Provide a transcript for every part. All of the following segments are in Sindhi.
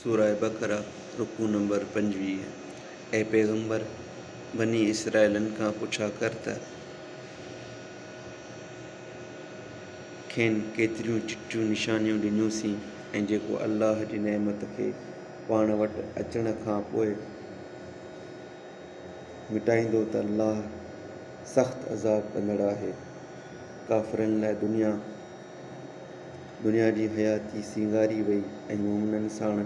سوره بقره رڪوع نمبر 25، اي پيغمبر! بني اسرائيلن کان پڇا ڪر ته کين ڪيتريون چٽيون نشانيون ڏنيونسين ۽ جيڪو الله جي نعمت کي پاڻ وٽ اچڻ کان پوء مٽائيندو ته الله سخت عذاب ڪندڙ آهي. ڪافرن لاء دنيا دنيا جي حياتي سينگاري وئي ۽ مومنن ساڻ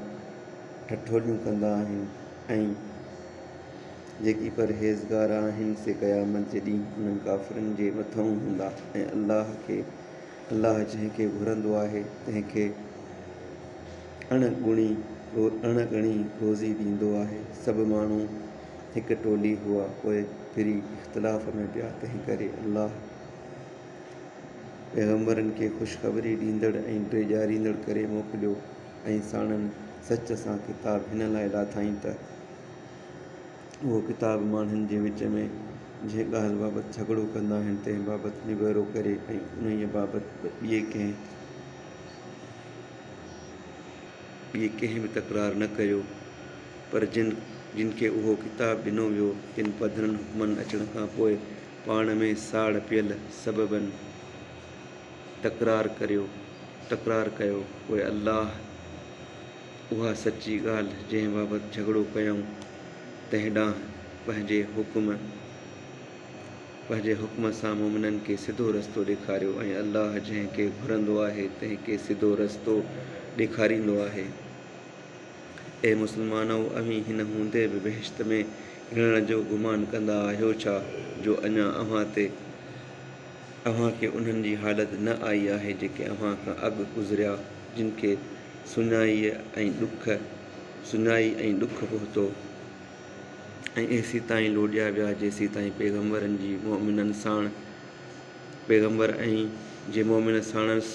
ٺٺوليون ڪندا آهن ۽ جيڪي پرهيزگار آهن سي قيامت جي ڏينهن انهن ڪافرن جي مٿئون هوندا ۽ الله کي الله جنهن کي گهرندو آهي تنهن کي اڻ ڳڻي اڻ ڳڻي روزي ڏيندو آهي. سڀ ماڻهو هڪ ٽولي هئا، پوء ڦري اختلاف ۾ پيا، تنهنڪري الله پيغمبرن کي خوشخبري ڏيندڙ ۽ ڊيڄاريندڙ ڪري موڪليو ۽ ساڻن سچ سان ڪتاب هن لاء لاٿائين ته اهو ڪتاب ماڻهن جي وچ ۾ جنهن ڳالهه بابت جهڳڙو ڪندا آهن، تنهن بابت نبيرو ڪري ۽ انهيء بابت ٻئي ڪنهن به تڪرار نه ڪيو، پر جن جن کي اهو ڪتاب ڏنو ويو، تن پڌرن حڪمن اچڻ کان پوء پاڻ ۾ ساڙ پيل سببن تڪرار ڪيو، پوء الله اها سچي ڳالهه جنهن بابت جهڳڙو ڪيائون، تنهن ڏانهن پنهنجي حڪم پنهنجي حڪم سان مؤمنن کي سڌو رستو ڏيکاريو ۽ الله جنهن کي گهرندو آهي تنهن کي سڌو رستو ڏيکاريندو آهي. اي مسلمانؤ! اوهين هن هوندي به بهشت ۾ گهڙڻ جو گمان ڪندا آهيو ڇا جو اڃا اوهان تي اوهان کي انهن جي حالت نه آئي آهي جيڪي اوهان کان اڳ گذريا جن کي سڃائيء ۽ ڏک سڃائي ۽ ڏک پهتو ۽ ايسيتائين لوڏيا ويا جيسيتائين پيغمبرن جي مؤمنن ساڻ پيغمبر ۽ جي مؤمن ساڻس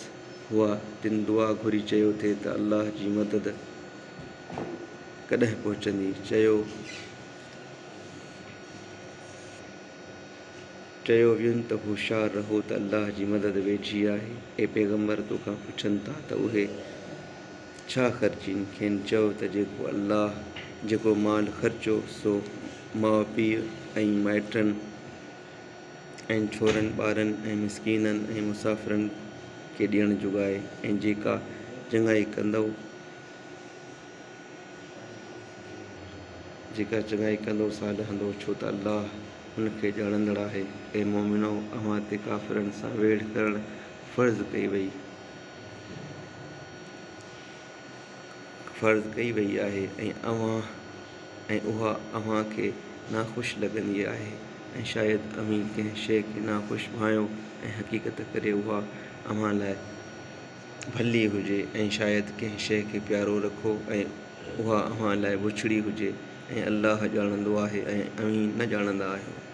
هئا تن دعا گهري چيو ٿي ته الله جي مدد ڪڏهن پهچندي؟ چيو چيو وين ته هوشيار رهو ته الله جي مدد ويجهي آهي. اي پيغمبر! توکان پڇن ٿا ته اهي ڇا خرچين؟ کين چئو ته جيڪو الله جيڪو مال خرچو سو ماء پيء ۽ مائٽن ۽ ڇورن ٻارن ۽ مسڪينن ۽ مسافرن کي ڏيڻ جوڳائي ۽ جيڪا چڱائي ڪندؤ جيڪا چڱائي ڪندؤ سا لهندو ڇو ته الله ان کي ڄاڻندڙ آهي. اي مؤمنؤ! اوهان تي ڪافرن سان ويڙهه ڪرڻ فرض ڪئي وئي فرض ڪئي وئي آهي ۽ اوهان ۽ اها اوهان کي ناخوش لڳندي آهي ۽ شايد اوهين ڪنهن شيء کي ناخوش ڀانئيو ۽ حقيقت ڪري اها اوهان لاء ڀلي هجي ۽ شايد ڪنهن شيء کي پيارو رکو ۽ اها اوهان لاء بڇڙي هجي ۽ الله ڄاڻندو آهي ۽ اوهين نه ڄاڻندا آهيو.